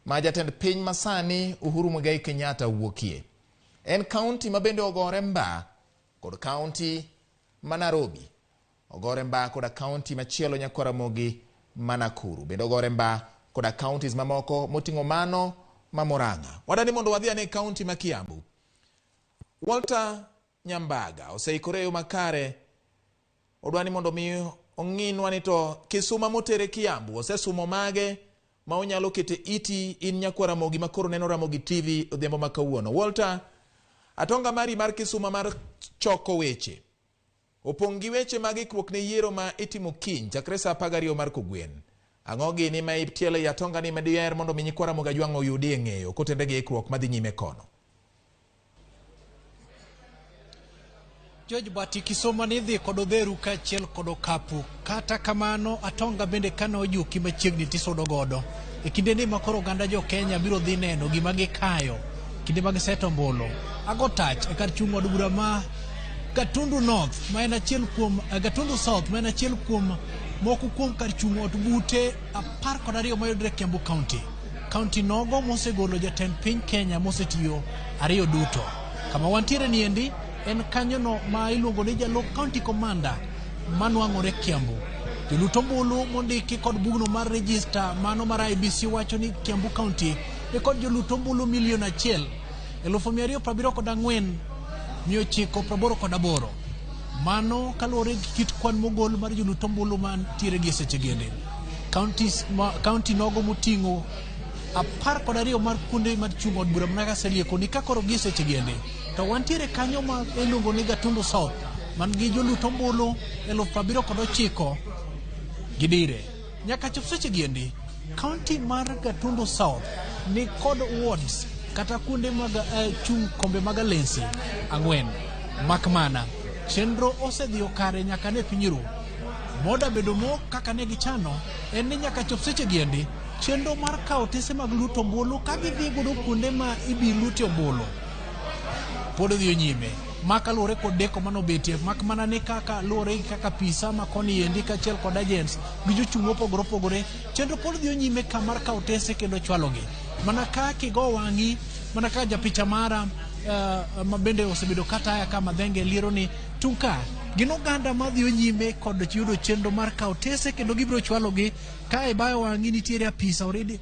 ma jatend piny masani Uhuru Muigai Kenyatta wuokie. En kaunti ma bende ogore mba kod kaunti ma Nairobi. Ogore mba koda kaunti machielo nyakwar Ramogi ma Nakuru. Bende ogore mba koda counties mamoko moting'o mano ma Murang'a. Wadani mondo wadhi ane kaunti ma Kiambu. Walter Nyambaga oseikore e yo makare. Odwa ni mondo mi ong'inwa ni to kisuma motere Kiambu osesumo mage ma onyalo kete iti in nyakwar Ramogi ma koro neno Ramogi TV odhiambo ma kawuono. Walter, atonga mari mar kisuma mar choko weche opong' gi weche mag ikruok ne yiero ma itimo kiny chakre saa 12 mar kogwen. Ang'o gini ma itielo ei atonga ni ma diher mondo mi nyikwa Ramogi Ajwang' oyudie ng'eyo kotenre gi ikruok madhi nyime kono? George Bati Kisoma ni dhi kod odheru kaachiel kod okapu. Kata kamano, atonga bende kane ojuki machiegni tisudo godo. E kinde ni ma koro oganda jo Kenya biro dhi neno gima gikayo kinde mag seto ombulu. Ago tach e kar chung' od bura ma Gatundu North ma en achiel kuom Gatundu South ma en achiel kuom moko kuom kar chung' od bute 12 mayudore Kiambu County. County nogo mosegolo jatend piny Kenya mosetiyo ariyo duto. Kama wantiere niendi en kanyono ma iluongo ni jalup county commander manwang'ore Kiambu. Jolut ombulu mondiki kod bugno mar register mano mar IEBC wacho ni Kiambu County ni kod jolut ombulu milion 1,274,988. Mano kaluwore gi kit kwan mogol mar jolut ombulu mantiere gi seche gende. Counties ma, county nogo moting'o 12 mar kuonde mar chung' od bura mana kaselieko ni ka koro gi seche gende to wantiere kanyo ma iluongo ni Gatundu South man gi jolut ombulu 79,000 gi dire. Nyaka chop seche giendi, county mar Gatundu South ni kod wards kata kuonde mag chung' kombe mag alensi ang'wen. Mak mana, chenro osedhiyo kare nyaka ne piny ru. Moda bedo mo kaka ne gichano en ni nyaka chop seche giendi, chenro mar kawo otese mag luto ombulu ka gidhi godo kuonde ma ibi lutie ombulu pod odhi nyime. Ma kaluwore kod deko manobetie, mak mana ni kaka luwore gi kaka pisa ma koni endi kaachiel kod agents gi jochung' mopogore opogore, chenro pod dhi nyime ka mar kawo otese kendo chwalogi. Mana ka kigo wang'i, mana ka japicha mara ma bende osebedo kataya ka Madhenge liero ni tung' ka gin oganda madhi nyime kod yudo chenro mar kawo otese kendo gibiro chwalogi. Ka ibayo wang'i nitiere apisa already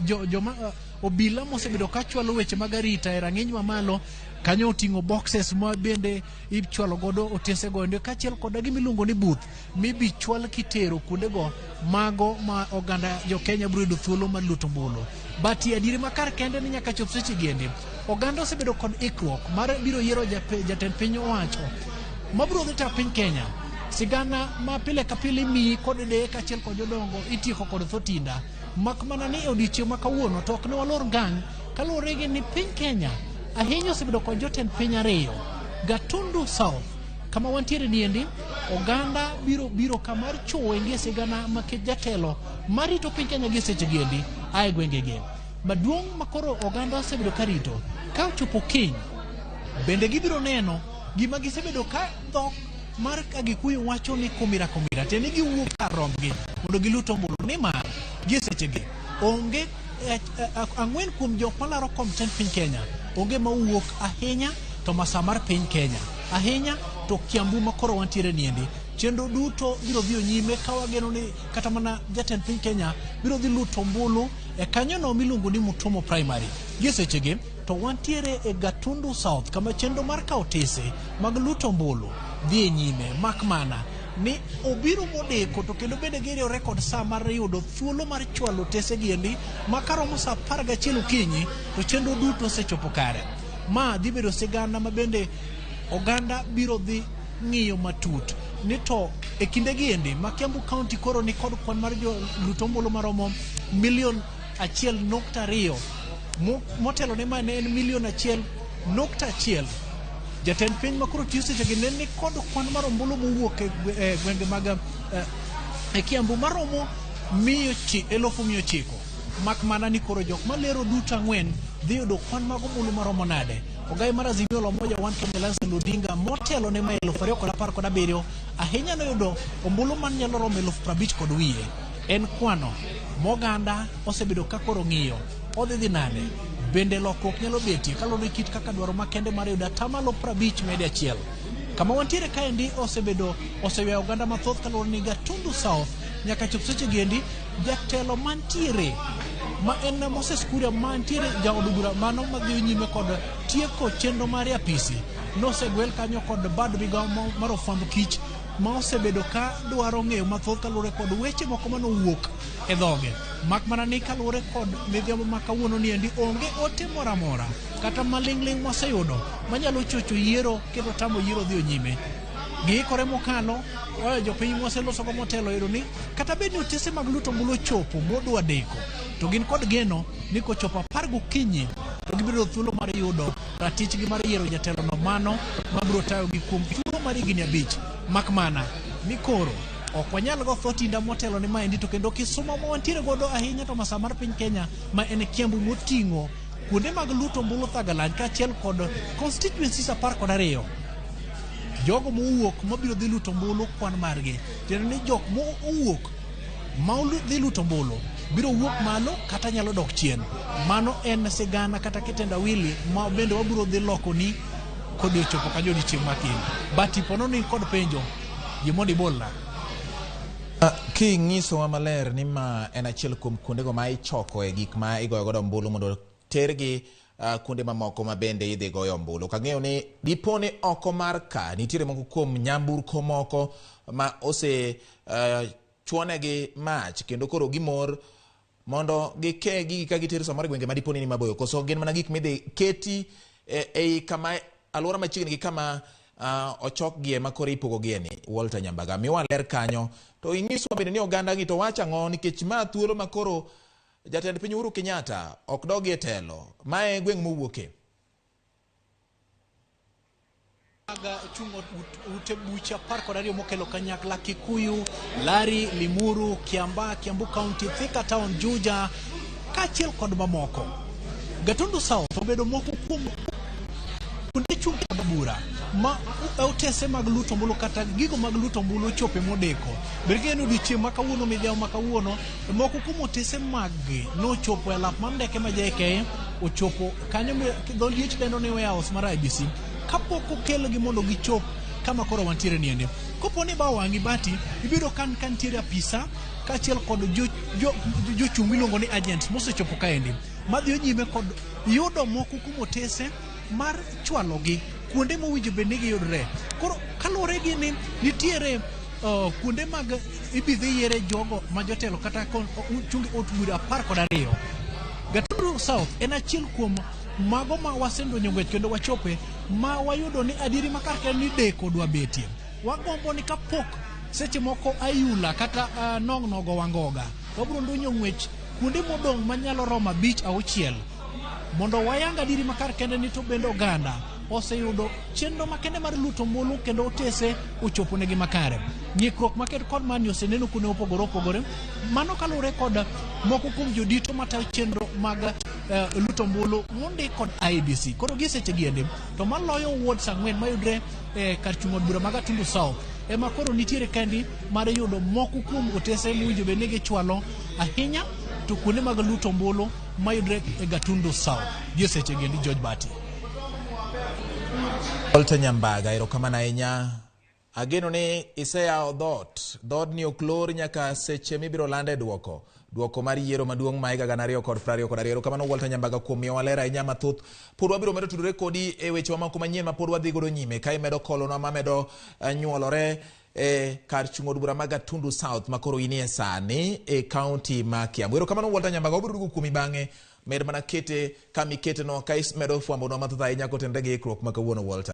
joma obila mosebedo ka chwalo weche mag arita e rang'iny mamalo kanyo oting'o boxes ma bende ichwalo godo otese go endo kaachiel koda gima iluongo ni booth mibi chwal kitero kuondego mago ma oganda jo Kenya biro yudo thuolo mar luto ombulu. But adieri ma kar kende ni nyaka chop seche giendi oganda osebedo kod ikruok mar biro yiero jatend piny owacho mabiro dhi tayo piny Kenya. Sigana ma pile ka pile imiyi kod deye kaachiel kod jodongo itieko kod tho tinda. Mak mana ni e odiechieng' ma kawuono to ok ne walor ngang' kaluwore gi ni piny Kenya ahinya osebedo kod jotend piny ariyo. Gatundu South kama wantiere niendi oganda biro biro kamar chuwe gi sigana makech jatelo marito piny Kenya gi seche giendi ae gwengegi. Maduong' makoro oganda osebedo karito ka ochopo kiny bende gibiro neno gima gisebedo ka dhok mar Agikuyu wacho ni kumira kumira tiende ni giwuok kar rombgi mondo gilut ombulu nimar gie sechegi onge ang'wen kuom jok malaro kom tend piny Kenya onge mawuok ahinya to masa mar piny Kenya ahinya to Kiambu makoro wantiere niendi chenro duto biro dhi nyime ka wageno ni kata mana jatend piny Kenya biro dhi luto ombulu e kanyono miluongo ni Mutomo Primary. Gie sechegi to wantiere e Gatundu South kama chenro mar kawo otese mag luto ombulu dhi e nyime mak mana ni obiro modeko to kendo bende giriwore kod saa mar yudo thuolo mar chwalo otese giendi ma karomo saa 11 okinyi to chenro duto osechopo kare. Ma dhi bedo sigana ma bende oganda biro dhi ng'iyo matut ni to e kinde giendi ma Kiambu County koro ni kod kwan mar jolut ombulu maromo milion 1.2 motelo ne ma ne en milion 1.1. Jatend piny makoro tiyo sechegi ne ni kod kwan mar ombulu mowuok e gwenge mag e Kiambu maromo 900,000 mak mana ni koro jok malero duto ang'wen dhi yudo kwan mag ombulu maromo nade. Ogai mar Azimio la Umoja One Kenya Alliance Odinga motelo ne ma 2017 ahinya noyudo ombulu man nyalo romo 50,000 kod wiye. En kwano Moganda osebedo ka koro ng'iyo odhi dhi nade, bende lokruok nyalo betie kaluwore gi kit kaka dwaro makende mar yudo atamalo 50.1. Kama wantiere kaendi osebedo oseywayo oganda mathoth kaluwore ni Gatundu South nyaka chop seche giendi jatelo mantiere ma en Moses Kuria mantiere jaod bura mano madhi nyime kod tieko chenro mare apisi nosegwel kanyo kod bad migawo mar ofwamb kich ma osebedo ka dwaro ng'eyo mathoth kaluwore kod weche moko manowuok e dhoge. Mak mana ni kaluwore kod midhiambo ma kawuono ni endi onge ote moro amora kata maling'ling' mwaseyudo manyalo chocho yiero kendo tamo yiero dhi nyime. Giikore mokalo, jopiny mwaselosogo motelo yudo ni kata bed ni otese mag luto ombulu ochopo modwa deko, to gin kod geno ni kochopo 10 gokinyi to gibiro thuolo mar yudo ratichgi mar yiero jatelo no mano mabiro tayogi kuom thuolo mar higni 5. Mak mana ni koro ok wanyal go tho tinda motelo ni maendi, to kendo kisuma ma wantiere godo ahinya to masa mar piny Kenya ma en Kiambu moting'o kuonde mag luto ombulu Thagalany kaachiel kod constituencies 12. Jogo mowuok mabiro dhi luto ombulu kwan margi tiende ni jok mowuok ma dhi luto ombulu biro wuok malo kata nyalo dok chien. Mano en sigana kata kitendawili ma bende wabiro dhi lokoni kod ochopo kanyo odiochieng' matin. But ipono ni kod penjo, yie mondo ibolna. King'isowa maler ni ma en achiel kuom kuondego ma ichokoe gik ma igoyo godo ombulu mondo tergi kuonde mamoko ma bende idhi goyo ombulu. Kang'eyo ni dipo ni oko mar ka nitiere moko kuom nyamburko moko ma ose chuonegi mach kendo koro gimor mondo gike gigi ka gitero samoro e gwenge ma dipo ni ni maboyo, koso gin mana gik midhi keti ei kama alwora machiegni gi kama ochokgie ma koro ipogogie ni. Walter Nyambaga, miwa ler kanyo to ing'iswa bende ni oganda gi to wacho ang'o, nikech ma thuolo ma koro jatend piny Uhuru Kenyatta ok dogi e telo, mae e gweng' mowuoke. Mag chungo ute buche 12 mokelo kanyakla Kikuyu, Lari, Limuru, Kiambaa, Kiambu County, Thika Town, Juja kaachiel kod mamoko. Gatundu South obedo moko kuom kuonde chung' od bura ma otese mag luto ombulu kata gigo mag luto ombulu ochope modeko. Ber king'eyo ni odiochieng' ma kawuono, midhiambo ma kawuono, moko kuom otese mag-gi nochopo e alap mar ndeke ma JKIA, ochopo kanyo dho liech dendo ni warehouse mar IEBC kapok okelgi mondo gichop kama koro wantiere ni endi. Kopo ni ibawo wang'i bati, ibiro kan ka nitiere apisa kaachiel kod jochung' miluongo ni agents mosechopo kaendi madhi nyime kod yudo moko kuom otese mar chwalogi kuonde mowinjo bed ni giyudre. Koro kaluwore gi ni nitiere kuonde mag ibidhi yiere jogo ma jotelo kata chung od bura 12. Gatundu South en achiel kuom mago ma wasendonyo ng'wech kendo wachope ma wayudo ni adieri ma kar kende ni deko dwa betie. Wagombo ni kapok seche moko ayula kata nong'nogo wangoga, wabiro ndonyo ng'wech kuonde modong' manyalo romo 5 6 mondo wayang adieri ma kar kende ni to bende oganda oseyudo chenro makende mar luto ombulu kendo otese ochopo negi makare. Ng'ikruok makende kod mani oseneno kuonde mopogore opogore. Mano kaluwore kod moko kuom jodito matayo chenro mag luto ombulu mondik kod IEBC. Koro gi seche gi endi to maloyo wards 4 mayudre kar chung' od bura ma Gatundu South ema koro nitiere kendi mar yudo moko kuom otese mowinjo bed ni gichwalo ahinya to kuonde mag luto ombulu mayudre e Gatundu South. Gi seche gi endi George Bati. Walter Nyambaga, erokamano ahinya. Ageno ni iseyawo dhoot. Dhoodni ok lor nyaka seche mibiro lande duoko. Duoko mar yiero maduong' ma higa 2022. Erokamano Walter Nyambaga kuom miyowa ler ahinya mathoth. Pod wabiro medo tudore kodi e wechewa moko manyien ma pod wadhi godo nyime ka imedo kolonwa mamedo nyuolore e kar chung' od bura ma Gatundu South ma koro inie sani e kaunti ma Kiambu. Erokamano Walter Nyambaga, wabiro duogo kuomi bang'e. Med mana kete kama ikete no ka imedo fwambonwa mathoth ahinya kotenore gi ikruok ma kawuono Walter.